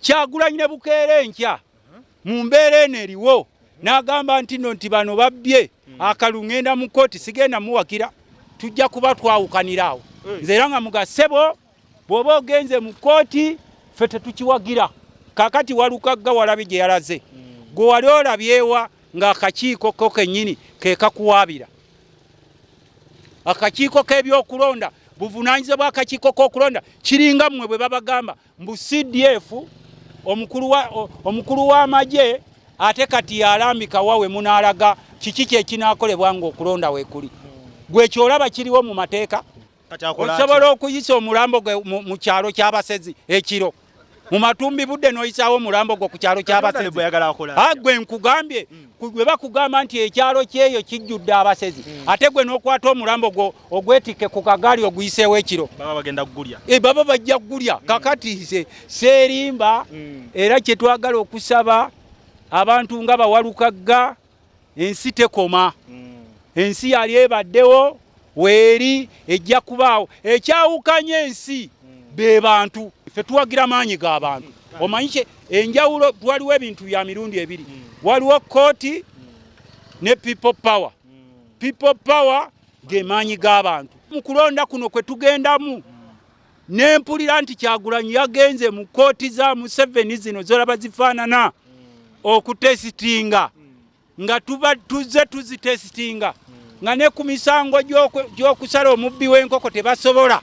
Kyagulanyi ne bukeera enkya mu mbeera eno eriwo n'agamba nti no nti bano babbye akalulu, ŋŋenda mu kkooti, sigenda muwagira, tujja kuba twawukanira awo. Nze era nga muga ssebo, bw'oba ogenze mu kkooti ffe tetukiwagira. Kaakati Walukagga walabye gye yalaze, gwe wali olabyewa ng'akakiiko ko kennyini ke kakuwaabira? Akakiiko k'ebyokulonda, buvunaanyizibwa bw'akakiiko k'okulonda. Kiringa mmwe bwe babagamba mbu CDF omukulu w'amagye ate kati yalambika wawe munaalaga kiki kyekinaakolebwa ng'okulonda weekuli. Gwe kyolaba kiriwo mu mateeka. Osobola okuyisa omulambo gwe mu kyalo ky'abasezi ekiro mu matumbi budde n'oyisaawo omulambo gwo ku kyalo ky'abasezi. Gwe nkugambye, gwe bakugamba nti ekyalo kyeyo kijjudde abasezi, ate gwe n'okwata omulambo gwo ogwetikke ku kagaali oguyiseewo ekiro, baba bajja kugulya. Kakati nze seerimba. Era kye twagala okusaba abantu nga Bawalukagga, ensi tekoma, ensi yali ebaddewo, weeri, ejja kubaawo. Ekyawukanya ensi be bantu. Ffe tuwagira maanyi g'abantu. Omanyi kye enjawulo, waliwo ebintu bya mirundi ebiri, waliwo kooti ne people power. People power ge maanyi g'abantu. Mu kulonda kuno kwe tugendamu, nempulira nti Kyagulanyi yagenze mu kooti za Museveni zino zolaba zifaanana okutesitinga, nga tuba tuzze tuzitesitinga nga ne ku misango gy'okusala omubbi w'enkoko tebasobola,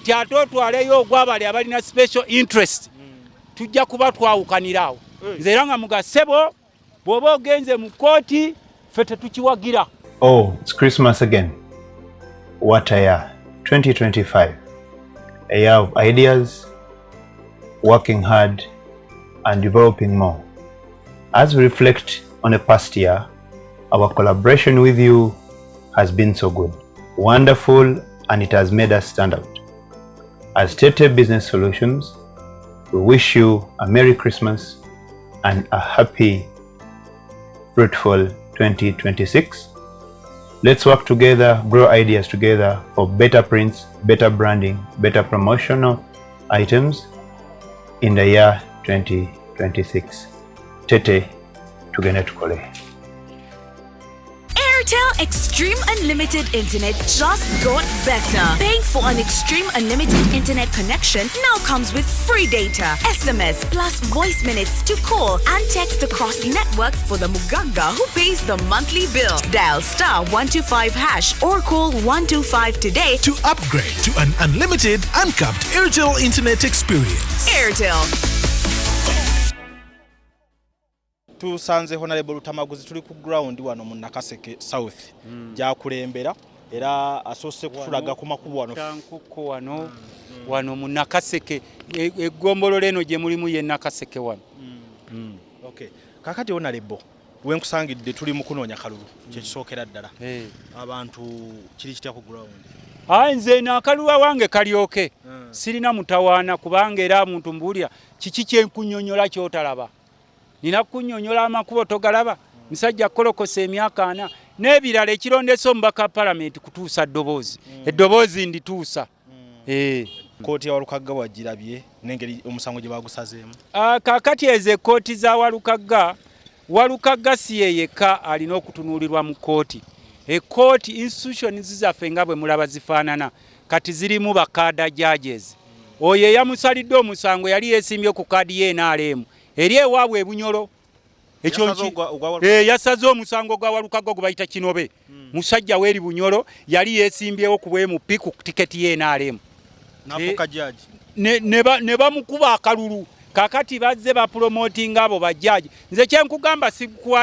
ti ate otwaleyo ogwabali abalina special interest, tujja kuba twawukanira awo. Nze era nga muga ssebo, bw'oba ogenze mu kkooti ffe tetukiwagira. Oh, it's Christmas again. What a year. 2025. A year of ideas, working hard, and developing more. As we reflect on the past year, our collaboration with you has been so good, wonderful, and it has made us stand out. As Tete Business Solutions, we wish you a Merry Christmas and a happy, fruitful 2026. Let's work together, grow ideas together for better prints, better branding, better promotional items in the year 2026. Tete, tugende tukole. Airtel Extreme Unlimited Internet just got better. Paying for an Extreme Unlimited Internet connection now comes with free data, SMS, plus voice minutes to call and text across networks for the Muganga who pays the monthly bill. Dial *125# or call 125 today to upgrade to an unlimited, uncapped Airtel Internet experience. Airtel. Tusanze Honorable Lutamaguzi, tuli ku ground wano mu Nakaseke South gyakulembera, era asoose kutulaga ku makubo wano. Tankuko wano, wano mu Nakaseke, eggombolola eno gye mulimu ye Nakaseke wano. Okay. Kakati Honorable, wenkusangidde tuli mu kunoonya kalulu, kyekisookera ddala. Abantu kiri kitya ku ground? Ayi, nze naakalulu wange kalyoke, sirina mutawaana, kubanga era muntu mbuulira kiki kyenkunyonyola kyotalaba. Nina kunyonyola amakubo togalaba, musajja kolokosa emyaka 40 n'ebirala. Ekirondesa omubaka palamenti kutuusa ddoboozi, eddoboozi ndituusa. Kooti ya Walukagga wagirabye n'engeri omusango gye bagusazeemu? Ah, kaakati ezo ekkooti za Walukagga, Walukagga si ye yekka alina okutunuulirwa mu kkooti. Ekkooti, institutions zaffe nga bwe mulaba zifaanana kati, zirimu ba cadre judges. Oyo eyamusalidde omusango yali yeesimbye ku kaadi ye NRM eri ewaabwe ebunyolo. Ekyo Yasaze yasaze omusango gwa Walukagga gwe bayita Kinobe, musajja weeri Bunyolo, yali yeesimbyewo ku bwMP ku tiketi ye NRM. N'afuuka judge. Ne bamukuba akalulu. Kakati bazze bapromotinga abo bajjaji. Nze kyenkugamba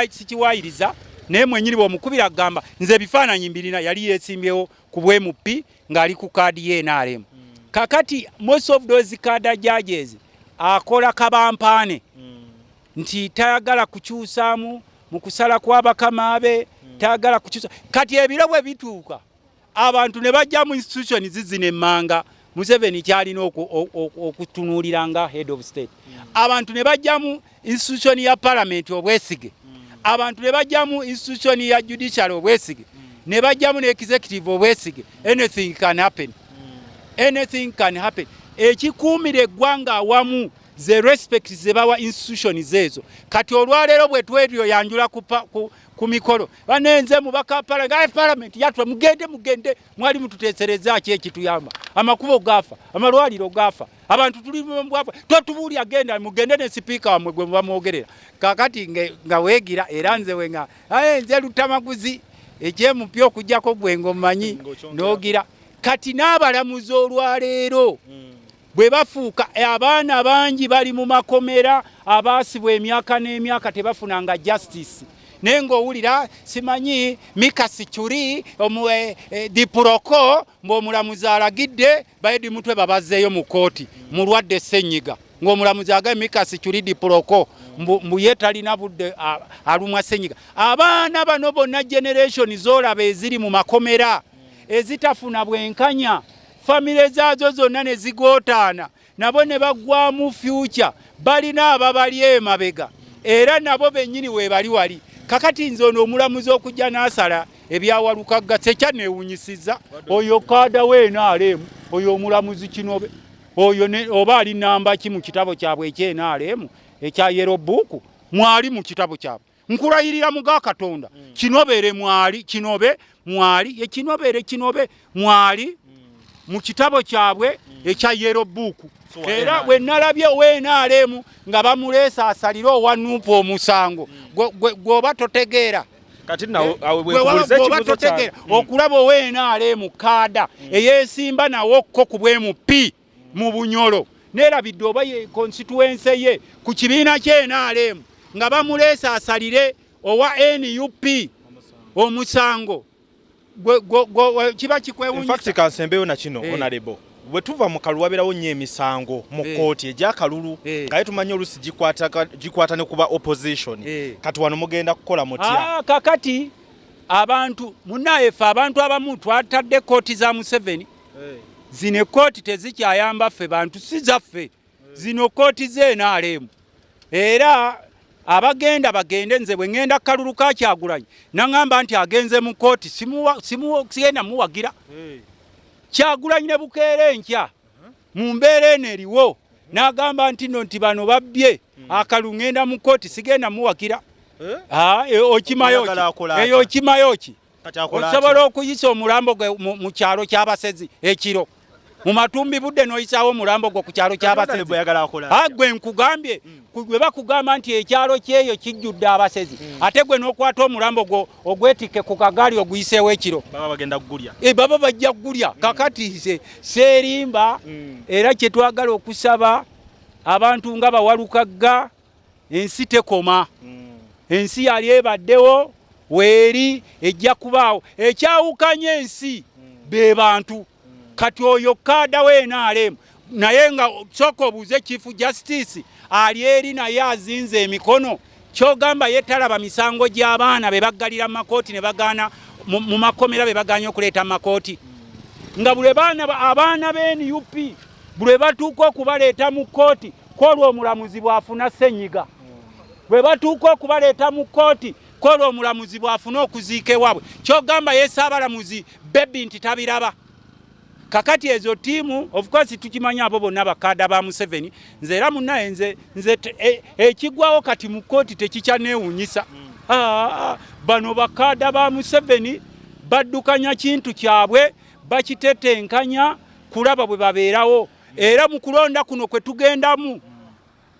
sikiwayiriza, naye mwenyini bwomukubira agamba nze ebifaananyi mbirina, yali yeesimbyewo ku bwMP ng'ali ku kaadi ye NRM. Kakati most of those cadre judges akola kabampaane nti tayagala kukyusaamu mu kusala kw'abakama be, tayagala kukyusa. Kati ebiro bwe bituuka abantu ne bajja mu institution zizino emmanga, Museveni kyalina okutunuulira nga head of state, abantu ne bajjamu institution ya parliament obwesige, abantu ne bajjamu institution ya judiciary obwesige, ne bajjamu ne executive obwesige, anything can happen, anything can happen. Ekikuumira eggwanga awamu Ze respect ze bawa institutions ezo. Kati olwaleero bwe twetyo yanjula ku mikolo, banenze mubaka parliament yatwe, mugende mugende, mwali mututeesereza ki ekituyamba? Amakubo gafa, amalwaliro gafa, abantu tuli mu bwavu, totubuuli. Agenda mugende ne sipiika wammwe gwe bamwogerera. Kakati nga weegira era nze wenga aye nze Lutamaguzi ekyemupya okugjako gwe ng'omanyi n'ogira. Kati n'abalamuzi olwaleero bwe bafuuka, abaana bangi bali mu makomera abaasibwa emyaka n'emyaka, tebafunanga justice, naye ng'owulira simanyi Micus Curi Diproko ng'omulamuzi alagidde ba Eddie Mutwe babazzeeyo mu kooti, mulwadde ssenyiga, ng'omulamuzi agambye Micus Curi Diproko mbu ye talina budde, alumwa ssenyiga. Abaana bano bonna, generation z'olaba eziri mu makomera ezitafuna bwenkanya, famire zaazo zonna ne zigootaana, nabo ne baggwamu future, balina ababali emabega era nabo bennyini weebali wali. Kakati nze ono omulamuzi okujja n'asala ebyawalukagga sekyanneewunyisiza. Oyo kaada w'NRM, oyo omulamuzi Kinobe oyo oba ali namba ki mu kitabo kyabwe eky'NRM ekya yellow book? Mwali mu kitabo kyabwe, nkulayirira muga Katonda, Kinobere mwali, Kinobe mwali, ye Kinobere, Kinobe mwali mu kitabo kyabwe ekya yellow book. Era bwe nalabye ow'NRM nga bamuleesa asalire owa NUP omusango, gweoba totegeera. Kati gweoba totegeera okulaba ow'NRM kaada eyeesimba nawokko ku bw'MP mu Bunyolo, neerabidde oba ye constituency ye ku kibiina ky'NRM, nga bamuleesa asalire owa NUP omusango, kiba kikwewunyisa. Kansembeyo na kino, honorable, bwe tuva mu kalulu wabeerawo nnyo emisango mu kkooti egy'akalulu, nga ye tumanyi oluusi gikwata ne kuba opposition. Kati wano mugenda kukola mutya? Kakati abantu munnaye, ffe abantu abamu twatadde kkooti za Museveni. Zino ekkooti tezikyayamba ffe bantu, si zaffe zino kkooti z'NRM. Era abagenda bagende. Nze bwe ŋŋenda kalulu ka Kyagulanyi naŋŋamba nti agenze mu kkooti, sigenda muwagira Kyagulanyi ne bukeera enkya mu mbeera eno eriwo n'agamba nti no nti bano babbye akalulu, ŋŋenda mu kkooti, sigenda muwagira. Okimayo eyo? Okimayo ki? Osobola okuyisa omulambo gwe mu kyalo ky'abasezi ekiro mu matumbi budde n'oyisaawo omulambo gwo ku kyalo ky'abasezi? Gwe nkugambye, bwe bakugamba nti ekyalo kyeyo kijjudde abasezi, ate gwe n'okwata omulambo gwo ogwetikke ku kagaali oguyiseewo ekiro, baba bajja kugulya. Kakati se seerimba. Era kyetwagala okusaba abantu nga bawalukagga, ensi tekoma, ensi yali ebaddewo, weeri, ejja kubaawo. Ekyawukanya ensi be bantu. Kati oyo kaada w'NRM, naye nga sooka obuuze Chief Justice ali eri naye azinze emikono, kyogamba ye talaba misango gy'abaana be baggalira mu makooti ne bagaana mu makomera, be bagaanye okuleeta mu makooti, nga buli baana, abaana b'NUP bwe batuuka okubaleeta mu kkooti kwolwo omulamuzi bw'afuna ssenyiga, bwe batuuka okubaleeta mu kkooti kwolwo omulamuzi bw'afuna okuziika ewaabwe, kyogamba ye ssaabalamuzi Bebi nti tabiraba? Kakati ezo tiimu, of course tukimanyi abo bonna bakaada ba Museveni. Nze era munnaye nze ekigwawo kati mu kkooti tekikyaneewunyisa. Bano bakaada ba Museveni baddukanya kintu kyabwe, bakitetenkanya kulaba bwe babeerawo. Era mu kulonda kuno kwe tugendamu,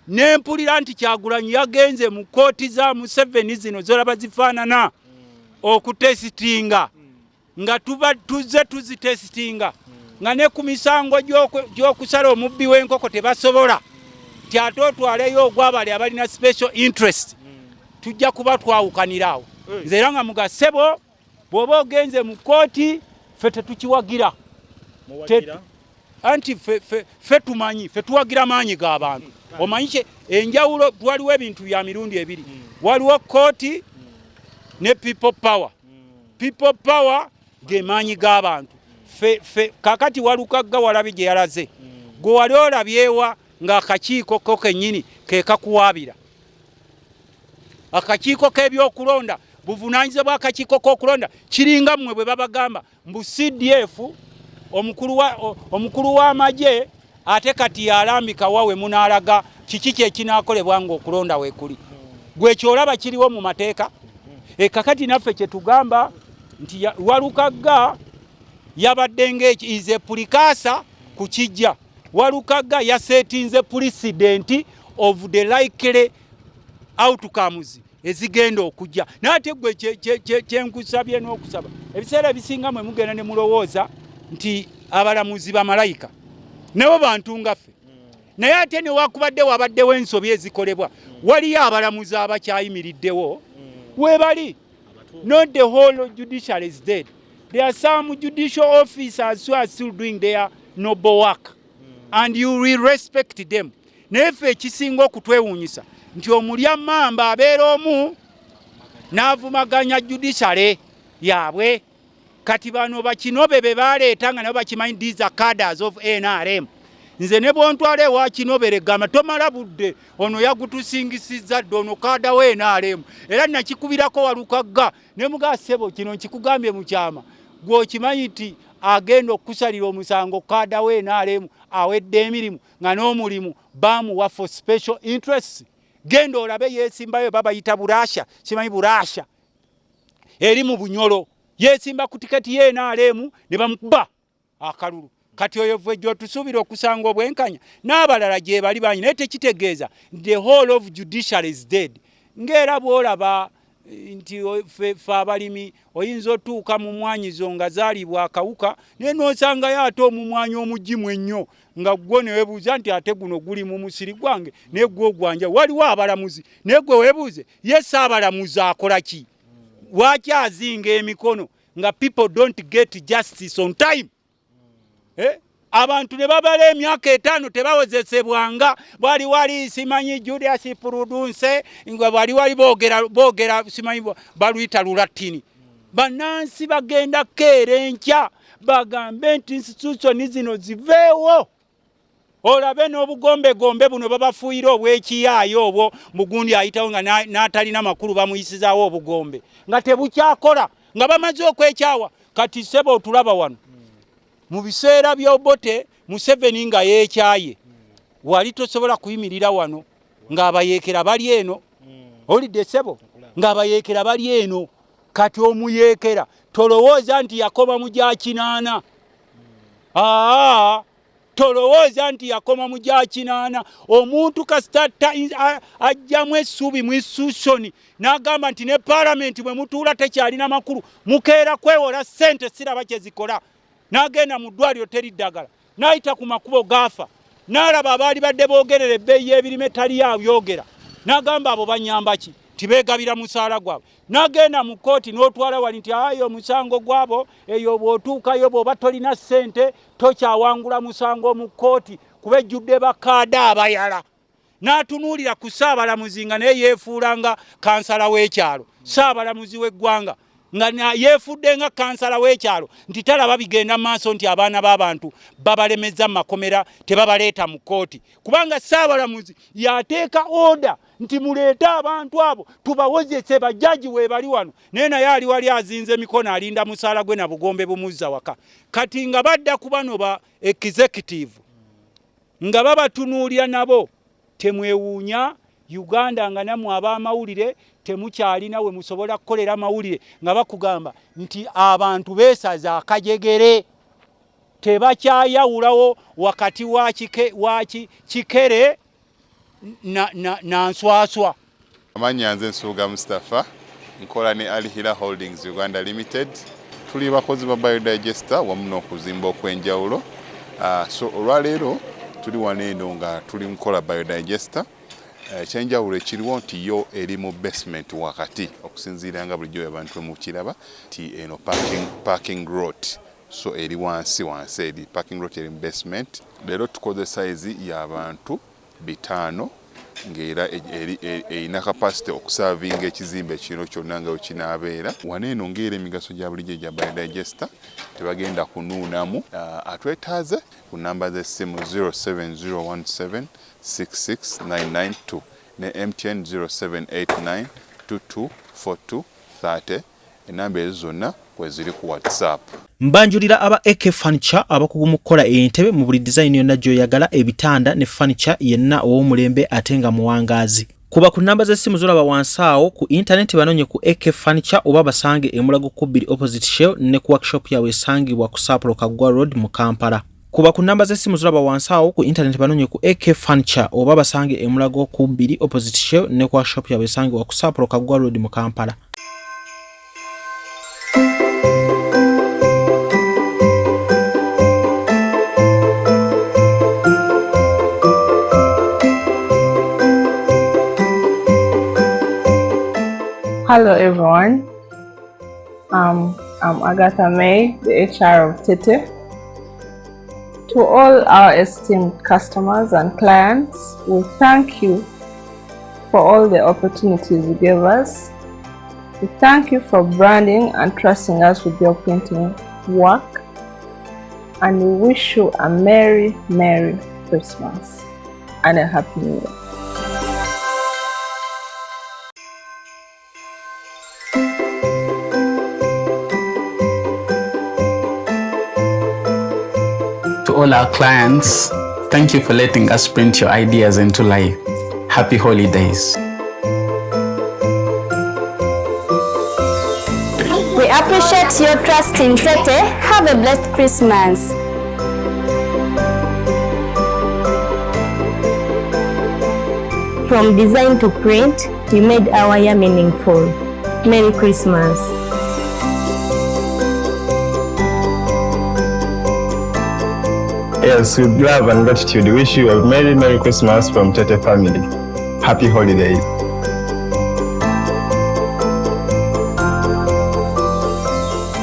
nempulira nti Kyagulanyi yagenze mu kkooti za Museveni zino zolaba zifaanana okutesitinga, nga tuba tuzze tuzitesitinga nga ne ku misango gy'okusala omubbi w'enkoko tebasobola, ti ate otwaleyo ogwabali abalina special interest, tujja kuba twawukanira awo. Nze era nga mugasebo, bw'oba ogenze mu kkooti, ffe tetukiwagira. Anti ffe tumanyi, ffe tuwagira maanyi g'abantu. Omanyi kye enjawulo, waliwo ebintu bya mirundi ebiri: waliwo kkooti ne people power. People power ge maanyi g'abantu. Ffe kakati Walukagga walabye gye yalaze, gwe wali olabyewa ng'akakiiko ko kennyini ke kakuwaabira? Akakiiko k'ebyokulonda, buvunaanyizibwa bw'akakiiko k'okulonda. Kiringa mmwe bwe babagamba mbu CDF, omukulu w'amagye, ate kati yalambika wawe munaalaga. Kiki kyekinaakolebwa ng'okulonda weekuli? Gwe kyolaba kiriwo mu mateeka. Ekakati naffe kyetugamba nti Walukagga yabadde ng'eki is a precursor ku kijja. Walukagga yasetinze precedent of the likely outcomes ezigenda okujja. Naye ate gwe kyenkusabye n'okusaba, ebiseera ebisinga mwe mugenda ne mulowooza nti abalamuzi bamalayika, nabo bantu nga ffe. Naye ate newakubadde wabaddewo ensobi ezikolebwa, waliyo abalamuzi abakyayimiriddewo webali. Not the whole judiciary is dead. There are some judicial officers who are still doing their noble work and you will respect them. Naye ffe ekisinga okutwewuunyisa nti omulya mamba abeera omu n'avumaganya judiciary yaabwe. Kati bano bakinobe be baleeta nga nabo bakimanyi, these are cadres of NRM. Nze ne bwontwala ewa Kinobere, gamba tomala budde, ono yagutusingisizza dde, ono cadre wa NRM. Era nakikubirako Walukagga ne mugaa, "Ssebo, kino nkikugambye mu kyama, gwe okimanyi nti agenda okukusalira omusango cadre wa NRM awedde emirimu, nga n'omulimu bamuwa for special interests. Genda olabe yeesimbayo, babayita Burasha, simanyi Burasha eri mu Bunyolo, yeesimba ku tiketi ye NRM ne bamukuba akalulu." Kati oyo ffe gyotusuubira okusanga obwenkanya, n'abalala gye bali bangi. Naye tekitegeeza the whole of judiciary is dead. Ng'era bw'olaba nti ffe abalimi oyinza otuuka mu mwanyizo nga zaalibwa akawuka, naye n'osangayo ate omumwanyi omugimu ennyo, nga gwo ne weebuuza nti ate guno guli mu musiri gwange, naye gwo ogwanja. Waliwo abalamuzi, naye gwe weebuuze, ye saabalamuzi akola ki? Lwaki azinga emikono nga people don't get justice on time? Eh? Abantu ne babala emyaka 5 tebawozesebwanga. Bwali wali simanyi Julius Prudence, nga bwali wali boogera boogera, simanyi baluyita Lulatini. Bannansi bagenda keera enkya bagambe nti institution zino ziveewo, olabe n'obugombegombe buno babafuuyira obwekiyaayo obwo mugundi ayitawo nga n'atalina makulu, bamuyisizaawo obugombe nga tebukyakola, nga bamaze okwekyawa. Kati sebo, otulaba wano mu biseera by'Obote, Museveni nga yeekyaye, wali tosobola kuyimirira wano ng'abayeekera bali eno. Olidde sebo, ng'abayeekera bali eno. Kati omuyeekera tolowooza nti yakoma mu gya 80. Aa, tolowooza nti yakoma mu gya 80. Omuntu kasita ajjamu essuubi mu institution n'agamba nti ne paalamenti bwe mutuula tekyalina makulu, mukeera kwewola ssente, siraba kye zikola, n'agenda mu ddwaliro teri ddagala, n'ayita ku makubo gaafa, n'alaba abaali badde boogerera ebbeeyi y'ebirime tali abyogera, n'agamba abo banyamba ki, tibeegabira musaala gwabwe, n'agenda mu kkooti n'otwala wali nti ayo omusango gwabo eyo, bw'otuukayo bw'oba tolina ssente tokyawangula musango mu kkooti, kuba ejjudde bakaada abayala. N'atunuulira ku ssaabalamuzi nga naye yeefuula nga kansala w'ekyalo, ssaabalamuzi w'eggwanga nga yeefudde nga kansala w'ekyalo, nti talaba bigenda maaso, nti abaana b'abantu babalemeza mu makomera, tebabaleeta mu kkooti, kubanga ssaabalamuzi yateeka order nti muleete abantu abo tubawozese, bajjaji weebali wano. Naye ali wali azinze emikono, alinda musaala gwe na bugombe bumuzza waka. Kati nga badda ku bano ba executive nga babatunuulira, nabo temwewuunya Uganda nga nammwe ab'amawulire temukyalina we musobola kukolera mawulire, nga bakugamba nti abantu beesaza akajegere, tebakyayawulawo wakati wa kikere na nswaswa. Amannya nze Nsubuga Mustapha, nkola ne Al Hila Holdings Uganda Limited. Tuli bakozi ba biodigester wamu n'okuzimba okw'enjawulo. So olwaleero tuli wano eno nga tuli nkola biodigester. Ekyenjawulo ekiriwo nti yo eri mu basement wakati, okusinziira nga bulijjo abantu mukiraba nti eno parking lot, so eri wansi wansi, eri parking lot, eri mu basement. Leero tukoze size y'abantu 500, ng'era erina capacity okuservinga ekizimbe kino kyonna nga wekinaabeera. Wano eno ng'era emigaso gya bulijjo egya biodigester, tebagenda kunuunamu. Atwetaaze ku namba z'essimu 07017 66992 ne MTN 0789 2242 30. Enamba ezo zonna kweziri ku WhatsApp. Mbanjulira aba AK Furniture, abakugu mu kukola entebe mu buli design yonna gy'oyagala, ebitanda ne furniture yenna ow'omulembe ate nga muwangaazi. Kuba ku namba z'essimu z'olaba wansi awo ku intaneti, banoonye ku AK Furniture oba basange e Mulago 2 opposite Shell ne ku workshop yaabwe esangibwa ku Sapporo Kaggwa Road mu Kampala. Kuba ku namba z'essimu z'olaba wansi awo ku intaneti, banoonye ku AK Furniture oba basange e Mulago 2 opposite Shell ne ku workshop yaabwe esangibwa ku Sapporo Kaggwa Road mu Kampala. Hello everyone, I'm Agatha May, the HR of Tete. To all our esteemed customers and clients, we thank you for all the opportunities you gave us. We thank you for branding and trusting us with your printing work, and we wish you a Merry, Merry Christmas and a Happy New Year. To all our clients, thank you for letting us print your ideas into life. Happy holidays. We appreciate your trust in Tete. Have a blessed Christmas. From design to print, you made our year meaningful. Merry Christmas. Yes, with love and gratitude, we wish you a Merry, Merry Christmas from Tete family. Happy holidays.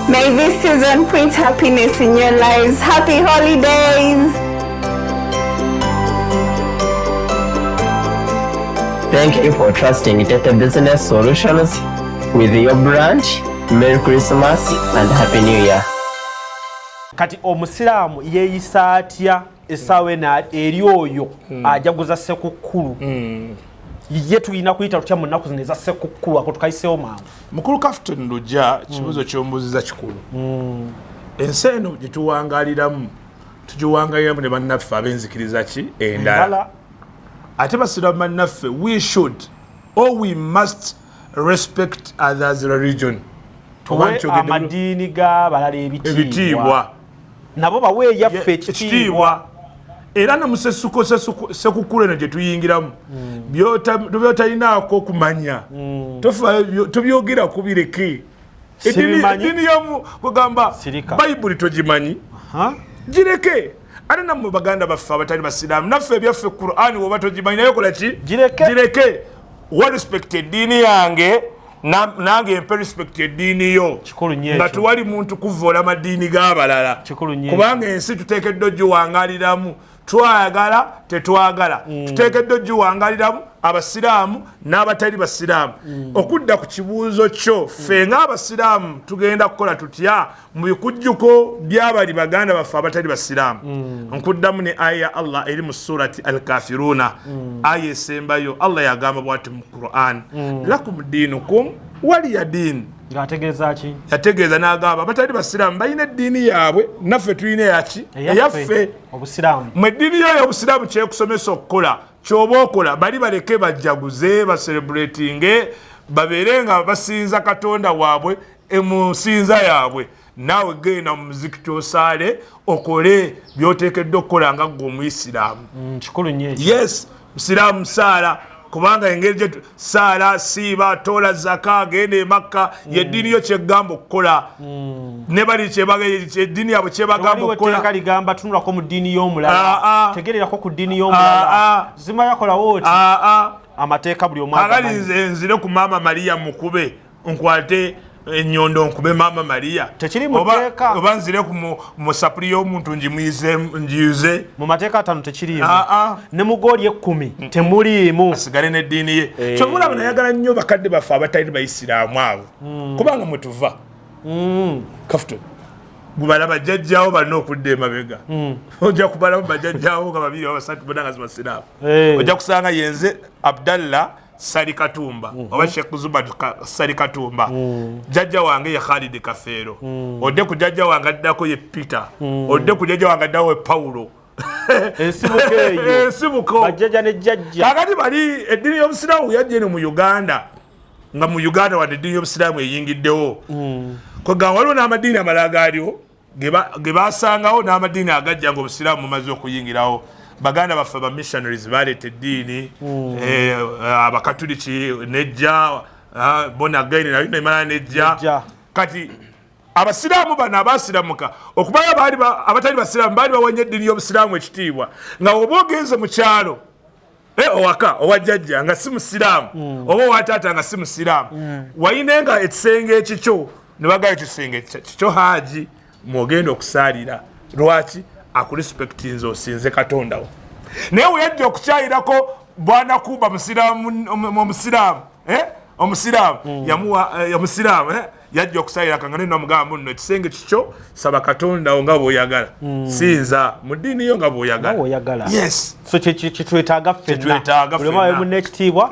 May this season print happiness in your lives. Happy holidays! Thank you for trusting Tete Business Solutions with your branch. Merry Christmas and Happy New Year. Kati omusiraamu yeeyisa atya essaawa eno eri oyo ajaguza Ssekukkulu? Ye tulina kuyita tutya mu nnaku zino eza Ssekukkulu? Ako tukayiseewo mangu. Mukulu Kafton Lujja, kibuuzo kyombuuziza kikulu. Ensi eno gye tuwangaaliramu, tugiwangaaliramu ne bannaffe ab'enzikiriza ki endala, ate basiraamu bannaffe. We should or we must respect others' religion. Tuwe amadiini g'abalala ebitiibwa, nabo bawe eyaffe ekitiibwa. Era nomusesuko Sekukkulu eno gye tuyingiramu, byotalinaako okumanya tobyogera, kubireke. Eddiini yomu kugamba Bayibuli togimanyi, gireke. Ate nammwe baganda baffe abatali basiraamu, naffe ebyaffe Qur'ani woba togimanyi naye kola ki? Gireke. Wa respect eddiini yange, nange mpe respect eddiini yo, nga tewali muntu kuvoola madiini g'abalala, kubanga ensi tuteekeddwa ogiwangaliramu. Twagala tetwagala, tuteekeddwa ogiwangaliramu, abasiraamu n'abatali basiraamu. Okudda ku kibuuzo kyo, ffe ng'abasiraamu tugenda kukola tutya mu bikujjuko by'abali baganda baffe abatali basiraamu? Nkuddamu ne aya ya Allah eri mu Surati Al-Kafiruna, aya esembayo. Allah yagamba bwati mu Quran: "Lakum diinukum waliya diini." Ng'ategeeza ki? Yategeeza n'agamba abatali basiraamu balina eddiini yaabwe, naffe tulina eyaki? Eyaffe. Obusiraamu. Mu eddiini yo ey'obusiraamu kyekusomesa okukola kyoba okola, bali baleke bajjaguze, bacelebratinge, babeere nga basinza Katonda waabwe mu nsinza yaabwe. Naawe genda mu muzikiti osaale, okole byoteekeddwa okukola nga ggwe omuyisiraamu. Kikulu nnyo ekyo. Yes, musiraamu saala, kubanga engeri gye saala, siiba, toola zaka, genda Emakka, yeddiini yo kyegamba okukola, ne bali eddiini yaabwe kyebagamba okukola. Ligamba tunulako mu ddiini y'omulala, tegererako ku ddiini y'omulala, zima yakolawo oti amateeka buli omu. Akali nze nzire ku Maama Mariya mukube, nkwate enyondo nkube Maama Mariya? Tekiri mu tteeka. Oba nzire ku mu sapuli y'omuntu njiyuze? Mu mateeka 5 tekiriimu, ne mu gooli 10 temuliimu. Asigale n'eddiini ye. Kyova olaba nayagala nnyo bakadde baffe abatali bayisiraamu abo, kubanga mwe tuva. Kafuto gubalaba jjajjaawo balina okudda emabega, ojja kubalamu bajjajjaawo nga babiri oba basatu bonna nga zibasiraamu. Ojja kusanga yenze Abdallah. Sali Katumba oba Sheikh Zubad Sali Katumba. Jjajja wange ye Khalid Kafeero. Odde ku jjajja wange addako ye Peter. Odde ku jjajja wange addako ye Paulo. Ensibuko eyo. Ensibuko. Bajjajja ne jjajja. Kakati bali eddiini y'Obusiraamu yajja eno mu Uganda. Nga mu Uganda wadde eddiini y'Obusiraamu eyingiddewo. Kwegamba waliwo n'amadiini amalala gaaliwo ge basangawo n'amadiini agajja nga Obusiraamu bumaze okuyingirawo. Baganda baffe ba missionaries baleeta eddiini, Abakatuliki nejja, born again nayo nemala nejja. Kati Abasiraamu bano abasiramuka okubayo baali abatali basiraamu baali bawanya eddiini y'Obusiraamu ekitiibwa, nga oba ogenze mu kyalo owaka owa jjajja nga si musiraamu, oba owa taata nga si musiraamu, wayine nga ekisenge ekikyo ne bagamba ekisenge kikyo Haaji mwogenda okusaalira. Lwaki? Akurespectinze osinze Katonda wo. Naye we yajja okukyayirako Bwana Kuba musiraamu, omusiraamu, omusiraamu, yamuwa, omusiraamu, yajja okusalira kanga neno namugamba nno ekisenge kikyo, saba Katonda wo nga bw'oyagala, sinza mu ddiini yo nga bw'oyagala. Yes. So kyetwetaaga ffenna. Kyetwetaaga Buli omu abe ffenna. munne ekitiibwa.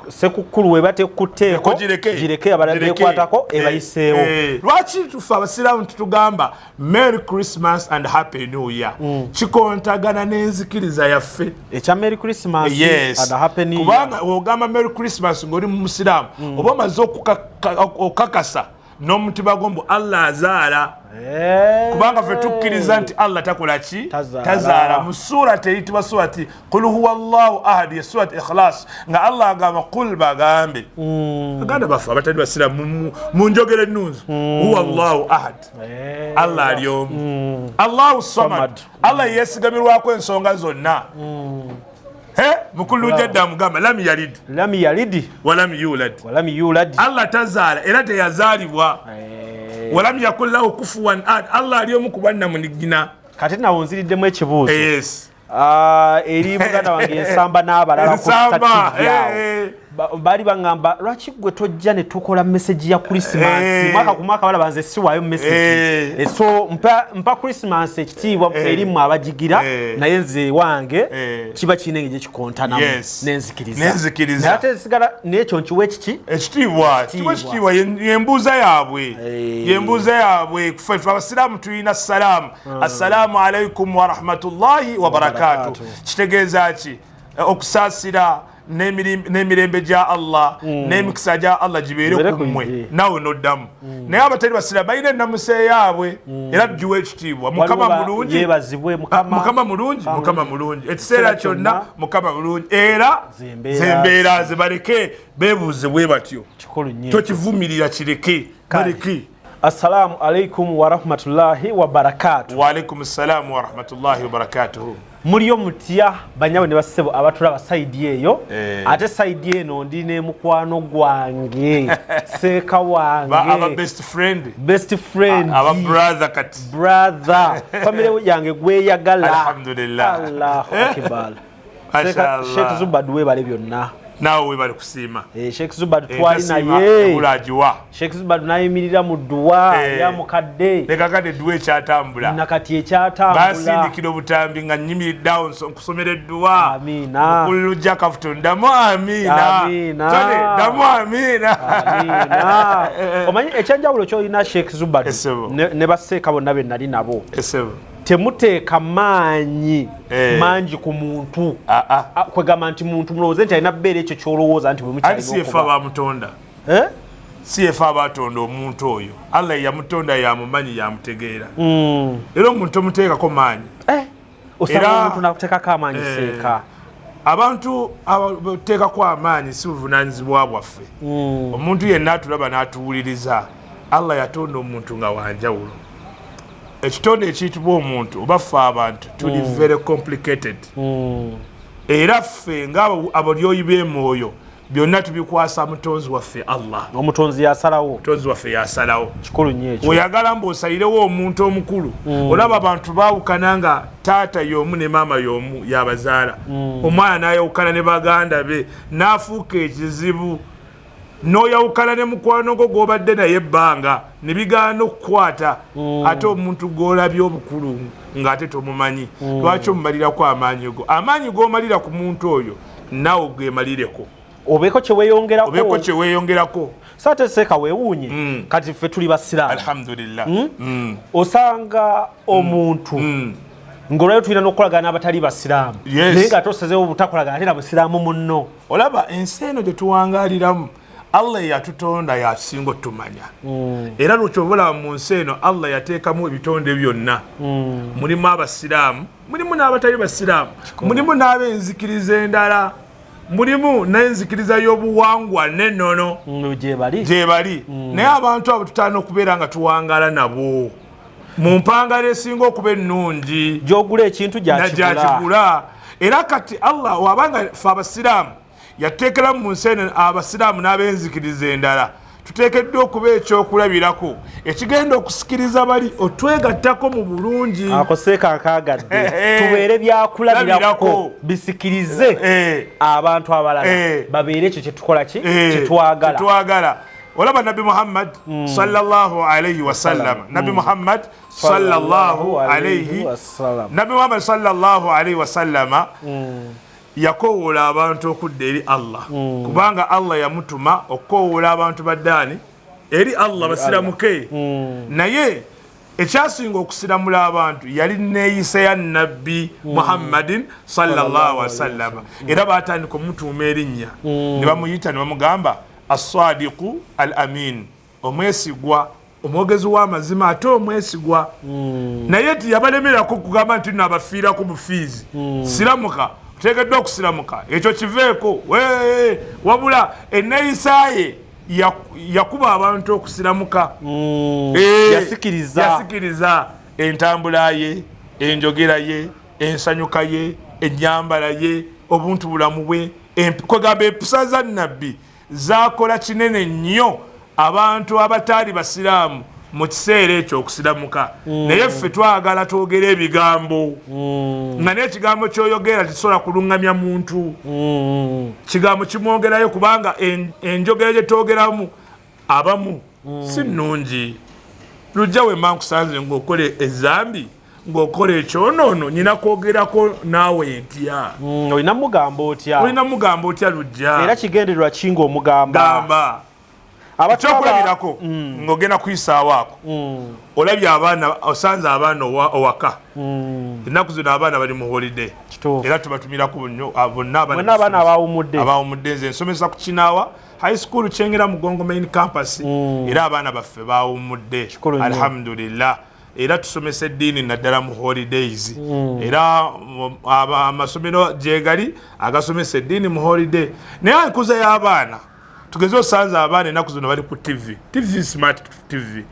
Sekukkulu weba tekutteeko, Gireke. gireke abalala Gireke. bekwatako ebayiseewo. Lwaki tufe Abasiraamu tutugamba Merry Christmas and Happy New Year? Kikontagana n'enzikiriza yaffe. Ekya Merry Christmas Yes. and Happy New Year. Kubanga ogamba Merry Christmas ng'oli mu Musiraamu, oba omaze okukakasa n'omutima gwo mbu Allah azaala. Kubanga ffe tukkiriza nti Allah takola ki? Tazaala. Tazaala. Mu surati eyitibwa surati Qul huwa Allahu ahad, ye surati Ikhlas, nga Allah agamba qul, bagambe baganda baffe abatali basiraamu mu njogera ennungi, huwa Allahu ahad, Allah ali omu, Allahu samad, Allah yeesigamirwako ensonga zonna. Mukulu jadda amugamba lam yalid lam yalid walam yulad walam yulad. Allah tazaala era teyazaalibwa. Walam yakun lahu kufuwan ahad, Allah ali omu ku bannamunigina. Kati nawo nziriddemu ekibuuzo. Yes. Eri muganda wange Ensamba n'abalala ku Ensamba, Star TV awo. Baali baŋŋamba lwaki gwe tojja ne tukola message ya Christmas mwaka ku mwaka, balaba nze siwaayo message. So mpa Christmas ekitiibwa eri mmwe abagigira, naye nze wange kiba kirina engeri gyekikontanamu n'enzikiriza. N'enzikiriza. Naye ate nsigala n'ekyo nkiwa ekiki? Ekitiibwa. Kiwa ekitiibwa. Yembuuza yaabwe, yembuuza yaabwe. Ffe Abasiraamu tulina salaamu, assalaamu alaikum warahmatullahi wabarakatuh. Kitegeeza ki? Okusaasira n'emirembe gya Allah n'emikisa gya Allah gibeere Gibeere ku ku mmwe. ye. Naawe noddamu. Naye abatali basiraamu balina ennamusa eyaabwe, era tugiwa ekitiibwa. Mukama Waliwo mulungi. Yeebazibwe Mukama. Mukama mulungi, Mukama mulungi ekiseera kyonna, Mukama mulungi era Zembeera. Zembeera ze baleke beebuuze bwe batyo. Kikulu nnyo. Tokivumirira, kireke, baleke. Assalamu alaikum warahmatullahi wabarakatuh. Waalaikum ssalaamu warahmatullahi wabarakatuhu. Muliyo mutya banyabo ne bassebo abatulaba side eyo? Ate side eno ndi ne mukwano gwange, seeka wange, Aba best friend. Best friend. Aba brother kati. Brother, family yange gweyagala. Alhamdulillah. Allahu akbar. Mashallah. Sheikh Zubad, webale byonna. Naawe webale kusiima. Sheikh Zubad twali Tasiima, naye. ebula agiwa. Sheikh Zubad nayimirira mu dduwa ya mukadde. Leka kati edduwa ekyatambula. Nakati ekyatambula. Basindikira obutambi nga nnyimiriddeawo nkusomera edduwa. Amiina. Okulujja kafuto ndamu amiina. Amiina. Tone ndamu amiina. Amiina. Omanyi ekyenjawulo kyolina, Sheikh Zubad, ne baseeka bonna be nali nabo, Esebo. Temuteeka maanyi mangi ku muntu. Kwegamba nti muntu mulowooze nti alina bbeera ekyo kyolowooza nti bwe Anti mukyalina si efe okuba. abamutonda. Eh? Si efe abatonda omuntu oyo. Allah yamutonda, yamumanyi, yamutegeera. Era omuntu tomuteekako maanyi. Osanga omuntu nakuteekako amaanyi, seeka. Abantu abateekako amaanyi si buvunaanyizibwa bwaffe. Omuntu yenna atulaba n'atuwuliriza, Allah yatonda omuntu nga wanjawulo. Ekitonde ekiyitibwa omuntu oba ffe abantu tuli very complicated, era ffe nga abalyoyi b'emwoyo byonna tubikwasa mutonzi waffe Allah. Omutonzi yasalawo. Omutonzi waffe yasalawo. Kikulu nnyo ekyo. Oyagala mbu osalirewo omuntu omukulu. Olaba abantu baawukana nga taata y'omu ne maama y'omu yabazaala, omwana n'ayawukana ne baganda be n'afuuka ekizibu, n'oyawukana ne mukwano gwo gw'obadde naye ebbanga ne bigaana okukwata. Ate omuntu gw'olabye obukulu ng'ate tomumanyi, lwaki omumalirako amaanyi go? Amaanyi g'omalira ku muntu oyo naawe gemalireko. Obeeko kyeweeyongerako. Obeeko kyeweeyongerako. So ate seeka weewuunye, kati ffe tuli basiraamu. Alhamdulillah. Osanga omuntu ng'olwayo tulina n'okukolagana n'abatali basiraamu, naye nga tosazeewo obutakolagana ate na busiraamu munno. Olaba ensi eno gye tuwangaaliramu, Allah eyatutonda yasinga otumanya. Era lwokyova olaba mu nsi eno Allah yateekamu ebitonde byonna. Mulimu abasiraamu, mulimu n'abatali basiraamu, mulimu n'ab'enzikiriza endala, mulimu n'enzikiriza y'obuwangwa n'ennono gyebali. Naye abantu abo tutandika okubeera nga tuwangaala nabo mu mpangala esinga okuba ennungi, gyogula ekintu gyakigula. Era kati Allah wabanga ffe abasiraamu yateekera mu nsi eno abasiraamu n'ab'enzikiriza endala, tuteekeddwa okuba ekyokulabirako ekigenda okusikiriza bali otwegattako mu bulungi. Ako seeka nkaagadde, tubeere byakulabirako bisikirize abantu abalala babeere ekyo kyetukola ki kyetwagala. Olaba Nabbi Muhammad sallallahu alayhi wasallam, Nabbi Muhammad sallallahu alayhi Nabbi Muhammad sallallahu alayhi wasallama yakowoola abantu okudda eri Allah, kubanga Allah yamutuma okukowoola abantu baddaani eri Allah basiramuke. Naye ekyasinga okusiramula abantu yali neeyisa ya Nabbi Muhammadin sallallahu alaihi wasallam. Era batandika omutuuma erinnya ne bamuyita ne bamugamba As-Sadiqu Al-Amin, omwesigwa, omwogezi w'amazima ate omwesigwa. Naye tiyabalemerako kugamba nti nno abafiirako bufiizi. Siramuka, oteekeddwa okusiramuka, ekyo kiveeko. Wabula enneeyisa ye yakuba abantu okusiramuka. Yasikiriza entambula ye, enjogera ye, ensanyuka ye, ennyambala ye, obuntu bulamu bwe, kwegamba empisa za Nabbi zakola kinene nnyo abantu abataali basiraamu mu kiseera ekyo okusiramuka. Naye ffe twagala twogere ebigambo, nga n'ekigambo ky'oyogera tekisobola kuluŋŋamya muntu. Kigambo kimwogerayo kubanga enjogera gye twogeramu abamu si nnungi. Lujja wemba nkusanze ng'okola ezambi, ng'okola ekyonoono, nyina kwogerako naawe ntya? Olina mugamba otya? Olina mugamba otya Lujja? Era kigendererwa ki ng'omugamba? Gamba. Ekyokulabirako, ng'ogenda kuyisaawo ako, olabye abaana, osanze abaana owaka. Ennaku zino abaana bali mu holiday, era tubatumirako bonna abaana abawumudde. Abawumudde. Nze nsomesa ku Kinaawa High School Kyengera Mugongo Main Campus, era abaana baffe bawumudde, alhamdulillah. Era tusomesa eddiini naddala mu holidays. Era amasomero gyegali agasomesa eddiini mu holiday. Naye enkuza y'abaana, tugeze osanze abaana ennaku zino bali ku TV, TV smart TV,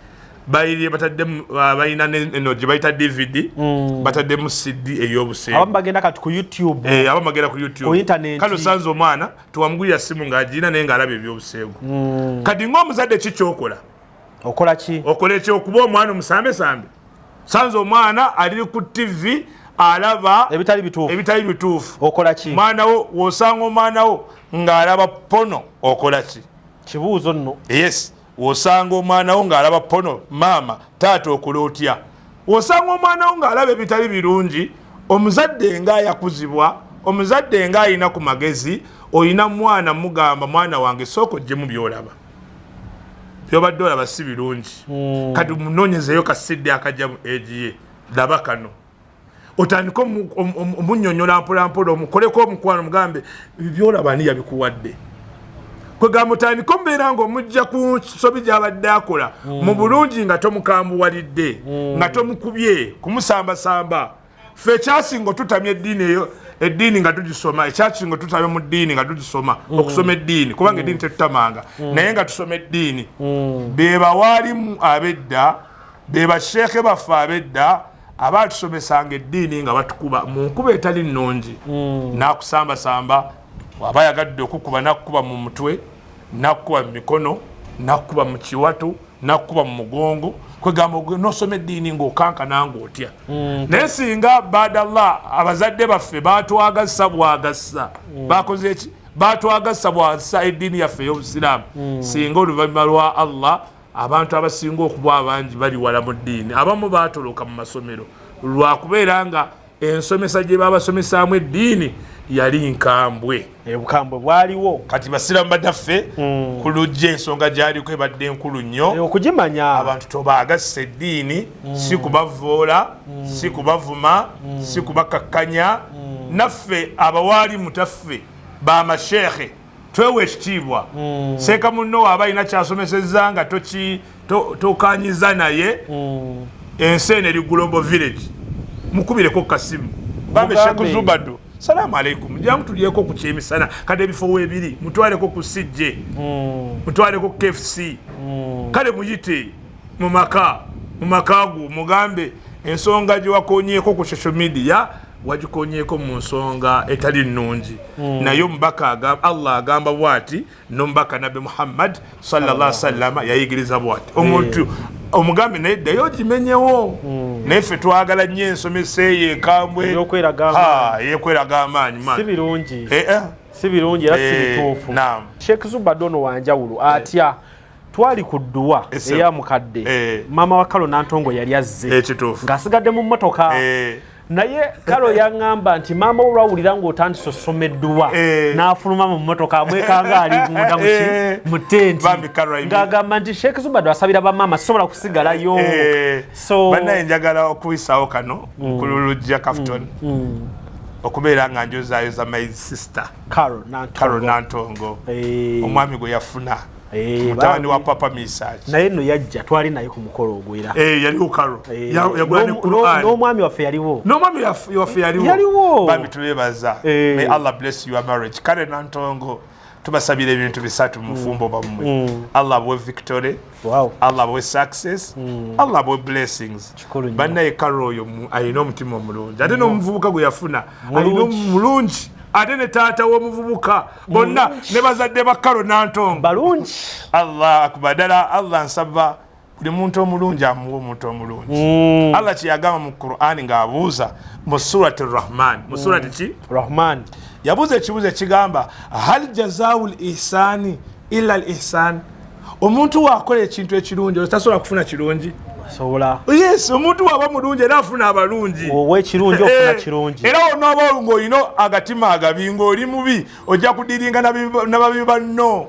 bataddemu, balina eno gye bayita DVD, bataddemu CD ey'obuseegu. Abamu bagenda kati ku YouTube. Abamu bagenda ku YouTube, ku internet. Kale osanze omwana tewamugulira simu ng'agirina, naye ng'alaba ebyobuseegu. Kati ng'omuzadde ki kyokola? Okola ki? Okola ekyokuba omwana omusambesambe. Sanze omwana ali ku TV alaba ebitali bituufu, ebitali bituufu, okola ki? Omwana wo, wosanga omwana wo ng'alaba porno, okola ki? Kibuuzo nno. Yes, wosanga omwana wo ng'alaba porno, maama taata okola otya? Wosanga omwana wo ng'alaba ebitali birungi, omuzadde ng'ayakuzibwa, omuzadde ng'alina ku magezi, olina mwana mugamba, mwana wange sooka oggyemu by'olaba, byobadde olaba si birungi. Kati munoonyezeeyo kasidde akajja mu egi ye, laba kano, otandike omunyonyola mpolampola, omukoleko omukwano, mugambe byolaba ani yabikuwadde. Kwegamba otandike omubeera nga omujja ku nsobi gyabadde akola mu bulungi, nga tomukambuwalidde, nga tomukubye kumusambasamba. Ffe ekyasinga otutamya eddiini eyo, eddiini nga tugisoma, ekyasinga otutamya mu ddiini nga tugisoma, okusoma eddiini, kubanga eddiini tetutamanga, naye nga tusoma eddiini, be bawaalimu ab'edda, be basheekhe baffe ab'edda abatusomesanga eddiini nga batukuba mu nkuba etali nnungi, n'akusambasamba. Aba ayagadde okukuba, nakukuba mu mutwe, nakukuba mu mikono, nakukuba mu kiwato, nakukuba mu mugongo. Kwegamba nosoma eddiini ng'okankana ng'otya. Naye singa badallah abazadde baffe batwagasa bwagasa, bakoze eki, batwagasa bwagasa eddiini yaffe ey'obusiraamu, singa oluvannyuma lwa Allah abantu abasinga okuba abangi bali wala mu ddiini. Abamu batoloka mu masomero lwakubeera nga Ensomesa gye babasomesaamu eddiini yali nkambwe. Obukambwe bwaliwo. Kati basiramu badaffe ku lujja, ensonga gyaliko ebadde enkulu nnyo okugimanya. Abantu tobaagassa eddiini, si kubavoola, si kubavuma, si kubakakkanya. Naffe abawaali mutaffe bamasheekhe twewa ekitiibwa. Seeka munno waaba alina kyasomesezza nga tokanyiza naye, ensi eno eri global village, mukubireko kasimu, bambe. Mugambe. Sheikh Zubadu, salaamu alaikum, jangu tulyeko ku kyemisana. Kati ebifo weebiri, mutwaleko ku CJ, mutwaleko KFC, kale muyite mu maka go, mugambe ensonga gye wakonyeko ku social media wagikonyeko mu nsonga etali nnungi. Naye omubaka Allah agamba bwati, n'omubaka Nabbi Muhammad sallallahu sallama yayigiriza bwati. Omuntu omugambe naye ddayo ogimenyewo. Naye ffe twagala nnyo ensomesa eyo enkambwe. Ey'okweraga Ha, eyokweraga amaanyi, man. Si birungi. Eh, eh. Si birungi era si bituufu. Naam. Sheikh Zubado ono wanjawulo atya? Twali ku dduwa eya mukadde, maama wa Kalo Nantongo yali azze Ekituufu. ng'asigadde mu mmotoka, naye Kalo yaŋŋamba nti maama we olwawulira ng'otandise osoma edduwa n'afuluma mu mmotoka, amwekanga ali munda mu ki? Mu tenti, ng'agamba nti Sheikh Zubado asabira bamaama, sisobola kusigalayo. So Bannaye, njagala okuyisaawo kano ku Lulujja Cafton okubeera nga njozaayoza my sister Carol Carol Nantongo, omwami gwe yafuna, mutabani wa Papa Misach. Naye nno yajja, twali naye ku mukolo ogwo era. Eh, yaliwo Carol. Yagula ne Quran. N'omwami waffe yaliwo. N'omwami waffe yaliwo. Yaliwo. Bambi tubebaza. May Allah bless your marriage, Kale Nantongo. Tubasabira ebintu bisatu mu bufumbo bammwe: Allah abuwe victory, Allah abuwe success, Allah abuwe blessings. Bannaye, Karo oyo alina omutima omulungi, ate n'omuvubuka gwe yafuna alina mulungi, ate ne taata w'omuvubuka, bonna ne bazadde ba Karo Nantongo balungi. Allah akuba ddala. Allah, nsaba buli muntu omulungi amuwe omuntu omulungi. Allah kyeyagamba mu Qur'ani ng'abuuza mu Surati Rahman, mu surati ki? Rahman. Yabuuza ekibuuzo ekigamba, hal jazau l ihsani illa l ihsan. Omuntu waakola ekintu ekirungi tasobola kufuna kirungi? Sobola. Yes, omuntu waba mulungi era afuna abalungi. Owekirungi ofuna kirungi. Era onoba ng'olina agatima agabi, ng'oli mubi, ojja kudiringa nababi banno.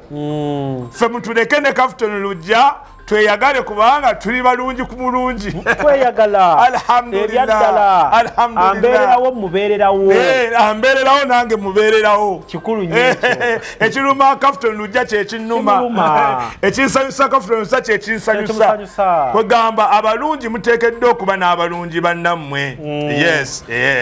Ffe mutuleke ne Kafton Lujja tweyagale, kubanga tuli balungi ku mulungi. Tweyagala. Alhamdulillah. Ebyaddala. Alhamdulillah. Ambeererawo, mubeererawo. Ambeererawo, nange mubeererawo. Kikulu nnyo ekyo. Ekiruma Kafton Lujja kyekinnuma. Kimuluma. Ekinsanyusa Kafton Lujja kyekinsanyusa. Kyekimusanyusa. Kwegamba abalungi muteekeddwa okuba n'abalungi bannammwe. Yes.